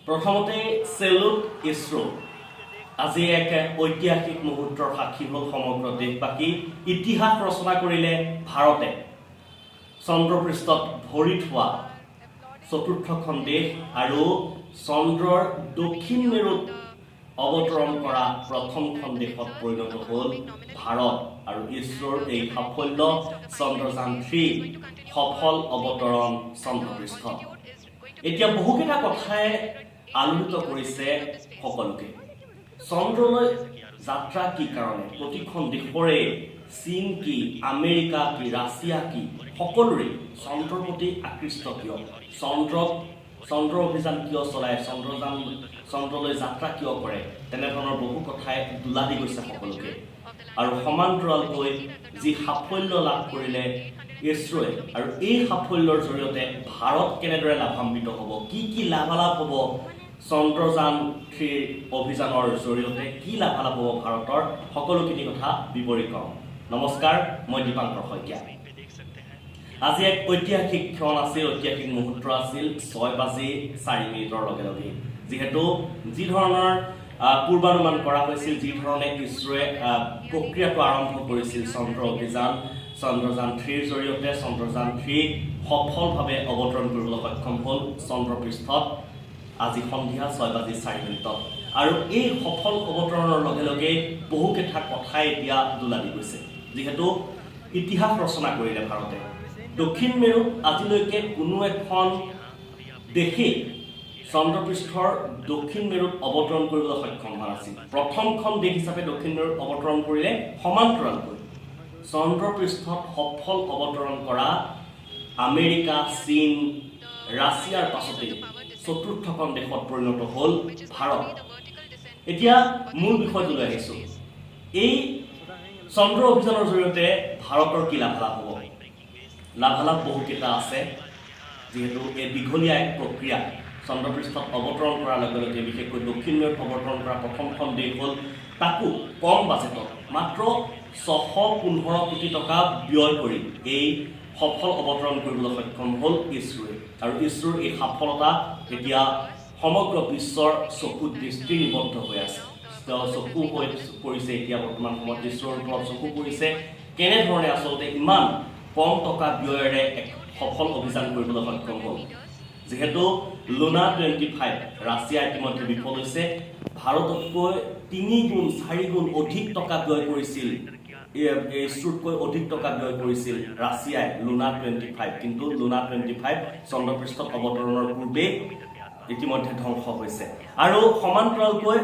প্ৰথমতে salute ISRO. আজি এক ঐতিহাসিক মুহূৰ্তৰ সাক্ষী হ'ল সমগ্ৰ দেশবাসী। ইতিহাস ৰচনা কৰিলে ভাৰতে। চন্দ্ৰপৃষ্ঠত ভৰি থোৱা চতুৰ্থখন দেশ আৰু চন্দ্ৰৰ দক্ষিণ মেৰুত অৱতৰণ কৰা প্ৰথমখন দেশত পৰিণত হ'ল ভাৰত। আৰু ইছৰোৰ এই সাফল্য, চন্দ্ৰযান 3 সফল অৱতৰণ চন্দ্ৰপৃষ্ঠত। এতিয়া বহুকেইটা কথাই আলোড়িত কৰিছে সকলোকে। চন্দ্ৰলৈ যাত্ৰা কি কাৰণে? প্ৰতিখন দেশৰে, চীন কি, আমেৰিকা কি, ৰাছিয়া কি, সকলোৰে চন্দ্ৰৰ প্ৰতি আকৃষ্ট কিয়? চন্দ্ৰ অভিযান কিয় চলায়? চন্দ্ৰযান, চন্দ্ৰলৈ যাত্ৰা কিয় কৰে? তেনেধৰণৰ বহু কথাই দোলা দি গৈছে সকলোকে। আৰু সমান্তৰালকৈ যি সাফল্য লাভ কৰিলে ইছৰোৱে আৰু এই সাফল্যৰ জৰিয়তে ভাৰত কেনেদৰে লাভান্বিত হ'ব, কি কি লাভালাভ হ'ব, চন্দ্ৰযান 3ৰ অভিযানৰ জৰিয়তে কি লাভালাভ হ'ব ভাৰতৰ, সকলোখিনি কথা বিৱৰি কম। নমস্কাৰ, মই দীপাংকৰ শইকীয়া। আজি এক ঐতিহাসিক ক্ষণ আছিল, ঐতিহাসিক মুহূৰ্ত আছিল 6 বাজি 4 মিনিটৰ লগে লগে। যিহেতু যি ধৰণৰ পূৰ্বানুমান কৰা হৈছিল, যি ধৰণে ইছৰোৱে প্ৰক্ৰিয়াটো আৰম্ভ কৰিছিল চন্দ্ৰ অভিযান, চন্দ্ৰযান 3ৰ জৰিয়তে চন্দ্ৰযান 3 সফলভাৱে অৱতৰণ কৰিবলৈ সক্ষম হ'ল চন্দ্ৰপৃষ্ঠত আজি সন্ধিয়া 6 বাজি 4 মিনিটত। আৰু এই সফল অৱতৰণৰ লগে লগে বহুকেইটা কথাই এতিয়া দোলা দি গৈছে। যিহেতু ইতিহাস ৰচনা কৰিলে ভাৰতে। দক্ষিণ মেৰুত আজিলৈকে কোনো এখন দেশেই চন্দ্ৰপৃষ্ঠৰ দক্ষিণ মেৰুত অৱতৰণ কৰিবলৈ সক্ষম হোৱা নাছিল। প্ৰথমখন দেশ হিচাপে দক্ষিণ মেৰুত অৱতৰণ কৰিলে। সমান্তৰালকৈ চন্দ্ৰপৃষ্ঠত সফল অৱতৰণ কৰা আমেৰিকা, চীন, ৰাছিয়াৰ পাছতেই চতুৰ্থখন দেশত পৰিণত হ'ল ভাৰত। এতিয়া মূল বিষয়টোলৈ আহিছোঁ। এই চন্দ্ৰ অভিযানৰ জৰিয়তে ভাৰতৰ কি লাভালাভ হ'ব? লাভালাভ বহুকেইটা আছে। যিহেতু এই দীঘলীয়া এক প্ৰক্ৰিয়া, চন্দ্ৰপৃষ্ঠত অৱতৰণ কৰাৰ লগে লগে বিশেষকৈ দক্ষিণ মেৰুত অৱতৰণ কৰা প্ৰথমখন দেশ হ'ল, তাকো কম বাজেটত, মাত্ৰ 615 কোটি টকা ব্যয় কৰি এই সফল অৱতৰণ কৰিবলৈ সক্ষম হ'ল ইছৰোৱে। আৰু ইছৰোৰ এই সফলতা এতিয়া সমগ্ৰ বিশ্বৰ চকুত দৃষ্টি নিবদ্ধ হৈ আছে, তেওঁ চকু হৈ পৰিছে। এতিয়া বৰ্তমান সময়ত ইছৰোৰ ওপৰত চকু পৰিছে, কেনেধৰণে আচলতে ইমান কম টকা ব্যয়েৰে এক সফল অভিযান কৰিবলৈ সক্ষম হ'ল। যিহেতু লুনা 25 ৰাছিয়া ইতিমধ্যে বিফল হৈছে। ভাৰততকৈ তিনি গুণ, চাৰি গুণ অধিক টকা ব্যয় কৰিছিল, এই ইছৰোতকৈ অধিক টকা ব্যয় কৰিছিল ৰাছিয়াই লুনা 25। কিন্তু লুনা 25 চন্দ্ৰপৃষ্ঠত অৱতৰণৰ পূৰ্বেই ইতিমধ্যে ধ্বংস হৈছে। আৰু সমান্তৰালকৈ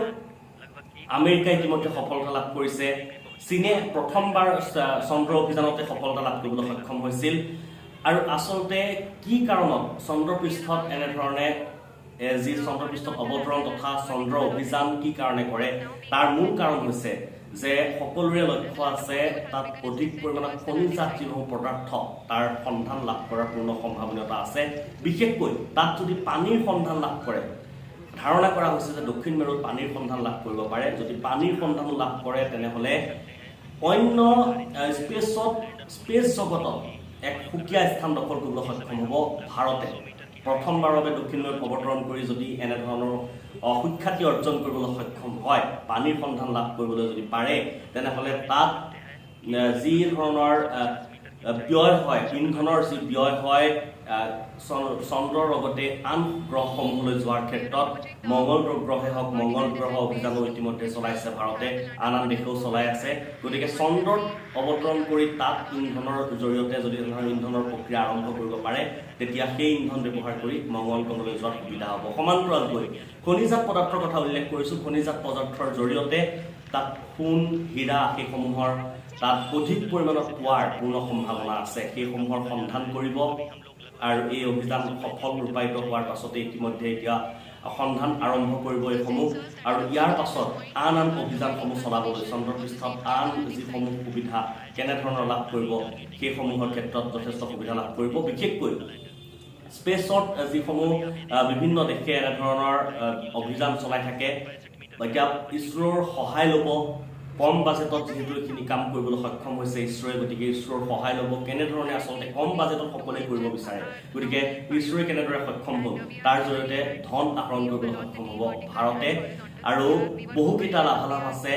আমেৰিকাই ইতিমধ্যে সফলতা লাভ কৰিছে। চীনে প্ৰথমবাৰ চন্দ্ৰ অভিযানতে সফলতা লাভ কৰিবলৈ সক্ষম হৈছিল। আৰু আচলতে কি কাৰণত চন্দ্ৰপৃষ্ঠত এনেধৰণে যি চন্দ্ৰপৃষ্ঠত অৱতৰণ তথা চন্দ্ৰ অভিযান কি কাৰণে কৰে, তাৰ মূল কাৰণ হৈছে যে সকলোৰে লক্ষ্য আছে তাত অধিক পৰিমাণত খনিজাত যিসমূহ পদাৰ্থ, তাৰ সন্ধান লাভ কৰাৰ পূৰ্ণ সম্ভাৱনীয়তা আছে। বিশেষকৈ তাত যদি পানীৰ সন্ধান লাভ কৰে, ধাৰণা কৰা হৈছে যে দক্ষিণ মেৰুত পানীৰ সন্ধান লাভ কৰিব পাৰে। যদি পানীৰ সন্ধানো লাভ কৰে, তেনেহ'লে অন্য স্পেচত, স্পেচ জগতত এক সুকীয়া স্থান দখল কৰিবলৈ সক্ষম হ'ব ভাৰতে। প্ৰথমবাৰৰ বাবে দক্ষিণ মেৰুত অৱতৰণ কৰি যদি এনেধৰণৰ সুখ্যাতি অৰ্জন কৰিবলৈ সক্ষম হয়, পানীৰ সন্ধান লাভ কৰিবলৈ যদি পাৰে, তেনেহ'লে তাত যি ধৰণৰ ব্যয় হয়, ইন্ধনৰ যি ব্যয় হয়, চন্দ্ৰৰ লগতে আন গ্ৰহসমূহলৈ যোৱাৰ ক্ষেত্ৰত, মংগল গ্ৰহে হওক, মংগল গ্ৰহ অভিযানো ইতিমধ্যে চলাইছে ভাৰতে, আন আন দেশেও চলাই আছে। গতিকে চন্দ্ৰত অৱতৰণ কৰি তাত ইন্ধনৰ জৰিয়তে যদি তেনেধৰণৰ ইন্ধনৰ প্ৰক্ৰিয়া আৰম্ভ কৰিব পাৰে, তেতিয়া সেই ইন্ধন ব্যৱহাৰ কৰি মংগল গ্ৰহলৈ যোৱাত সুবিধা হ'ব। সমান্তৰালকৈ খনিজাত পদাৰ্থৰ কথা উল্লেখ কৰিছোঁ। খনিজাত পদাৰ্থৰ জৰিয়তে তাত সোণ, হীৰা সেইসমূহৰ তাত অধিক পৰিমাণত পোৱাৰ পূৰ্ণ সম্ভাৱনা আছে। সেইসমূহৰ সন্ধান কৰিব আৰু এই অভিযান সফল ৰূপায়িত হোৱাৰ পাছতে ইতিমধ্যে এতিয়া সন্ধান আৰম্ভ কৰিব এইসমূহ। আৰু ইয়াৰ পাছত আন আন অভিযানসমূহ চলাবলৈ, চন্দ্ৰপৃষ্ঠত আন যিসমূহ সুবিধা কেনেধৰণৰ লাভ কৰিব, সেইসমূহৰ ক্ষেত্ৰত যথেষ্ট সুবিধা লাভ কৰিব। বিশেষকৈ স্পেচত যিসমূহ বিভিন্ন দেশে এনেধৰণৰ অভিযান চলাই থাকে, এতিয়া ইছৰোৰ সহায় ল'ব। কম বাজেটত যিহেতু এইখিনি কাম কৰিবলৈ সক্ষম হৈছে ইছৰোৱে, গতিকে ইছৰোৰ সহায় ল'ব। কেনেধৰণে আচলতে কম বাজেটত সকলোৱে কৰিব বিচাৰে, গতিকে ইছৰোৱে কেনেদৰে সক্ষম হ'ল তাৰ জৰিয়তে ধন আহৰণ কৰিবলৈ সক্ষম হ'ব ভাৰতে। আৰু বহুকেইটা লাভালাভ আছে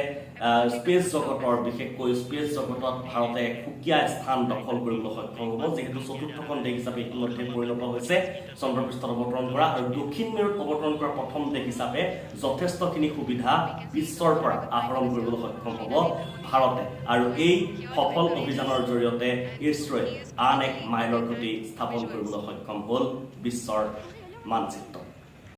স্পেচ জগতৰ, বিশেষকৈ স্পেচ জগতত ভাৰতে এক সুকীয়া স্থান দখল কৰিবলৈ সক্ষম হ'ব, যিহেতু চতুৰ্থখন দেশ হিচাপে ইতিমধ্যে পৰিণত হৈছে চন্দ্ৰপৃষ্ঠত অৱতৰণ কৰা আৰু দক্ষিণ মেৰুত অৱতৰণ কৰা প্ৰথম দেশ হিচাপে যথেষ্টখিনি সুবিধা বিশ্বৰ পৰা আহৰণ কৰিবলৈ সক্ষম হ'ব ভাৰতে। আৰু এই সফল অভিযানৰ জৰিয়তে ইছৰোৱে আন এক মাইলৰ খুঁটি স্থাপন কৰিবলৈ সক্ষম হ'ল বিশ্বৰ মানচিত্ৰত।